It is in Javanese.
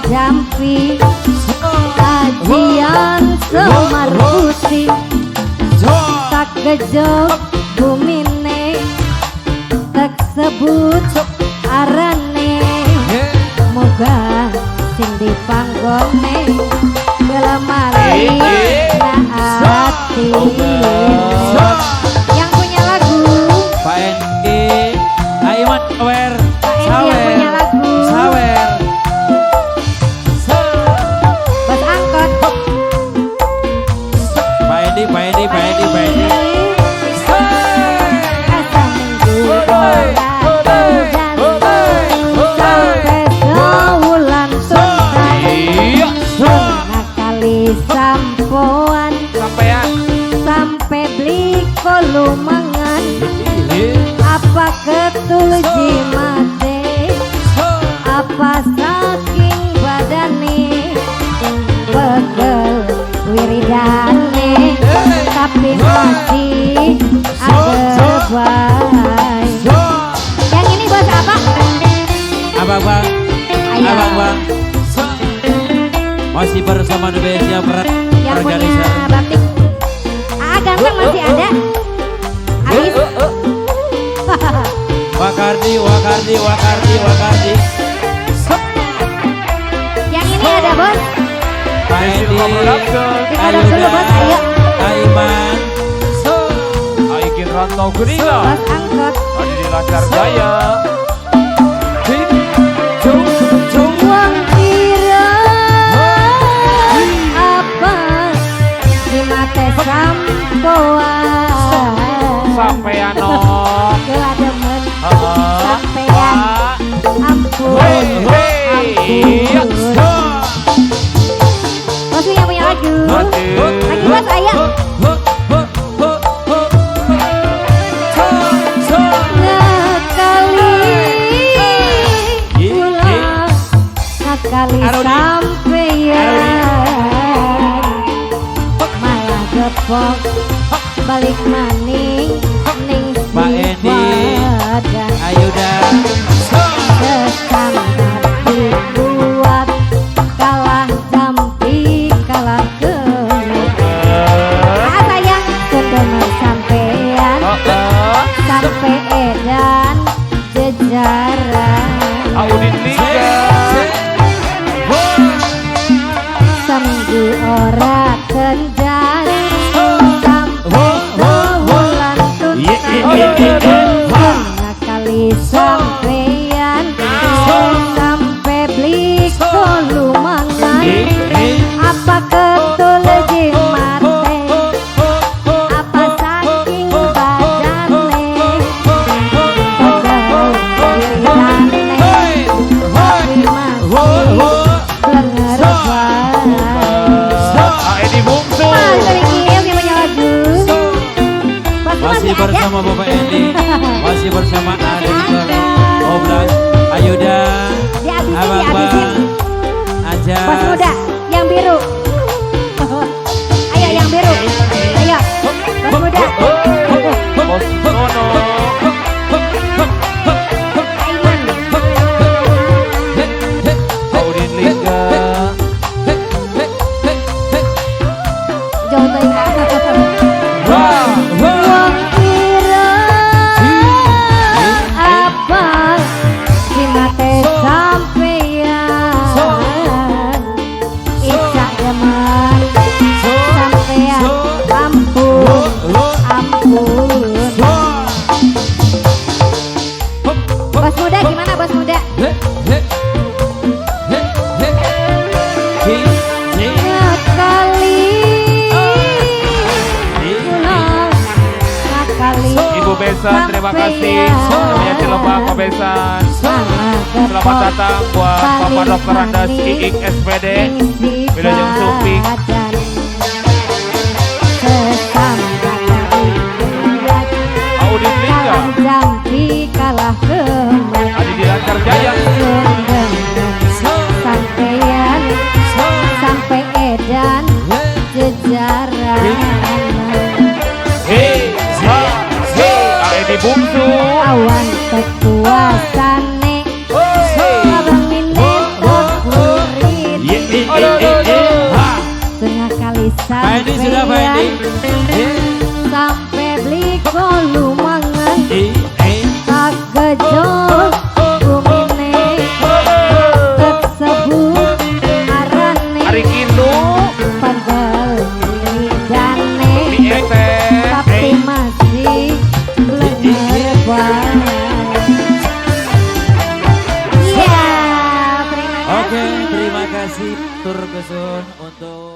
Jampi ajian Semar Putih tak gejok bumine tak sebut arane moga sing dipanggone gelemari ati. Yang punya lagu Pak Endi, Aiman Sawer, Pak Endi yang punya lagu. Sawer. Bos angkot. Pak Endi, Pak Endi, Pak Endi, Pak Endi. Asa minggu ora udan sampai sewulan tuntas. Iya. Ngakali sampoan Sampean. Sampai beli kolumangan apa ketul jimate apa saking badane pegel wiridane tapi masih ada bae. Yang ini bos apa? Abang bang, Ayo. Abang bang. Masih bersama The Best yang Yang punya organizer. Batik. Ah, ganteng masih ada? Habis. Wakardi, Wakardi, Wakardi, Wakardi. Yang ini ada, bos? Pak Endi, Dikodok dulu, bos, ayo. Aiman. Aikin Rantau Kuningan. Bos angkot. Ada di Lancar Jaya. Wong kira apa jimate sampoan Sampean no. Kelademen Heeh. sampean ampun Hei, ampun. Bos yang punya lagu lagi, bos, ayo. Ngakali kula ngakali sampeyan malah gepok balik maning ning Pak Endi. Siwadan. Ayuda. Sesama kuat kalah jampi kalah kemet. Ah, sayang ketemen sampean sampai edan jejaran. Audit Liga. Seminggu ora kenjan sampai sewulan tuntas ngakali sampean sampai beli kolumangan apa ketul jimate apa saking badane pegel wiridane tapi masih blenger bae. Edi Bungsu. Mas Riki yang punya lagu. Bosku Masih masih ada? Bersama Bapak Endi, masih bersama Ade Oblas, Ayuda, Dihabisin, Abang dihabisin. Bang, Aja. Bos muda, yang biru. Ayo yang biru. Ayo, bos muda. Bos Nono. Aiman. Audit Liga. Jauh tuh. Wong kira apa jimate sampeyan Ica demen sampeyan ampun ampun. Bos muda gimana, bos muda? Ngakali kula ngakali Ibu Besan, terima kasih. Namanya Cilebak, Pak Besan. Selamat datang buat Bapak Dr. Andas Iik SPD. Wilujeng Sumping. Audit Liga. Kalah jampi kalah kemet. Adi di Lancar Jaya. Sampeyan sampai edan jejaran. Hei, ha, hei, Edi Bungsu. Awan kekuasane Hei. abang mine. Pak Endi sudah, Pak Endi. Sampai beli kolumangan tak gejo bumine tek sebut arane Ari kitu pegel lidane piye teh? Tapi masih blenger bae. Iya, terima kasih. Oke, terima kasih tur kesun untuk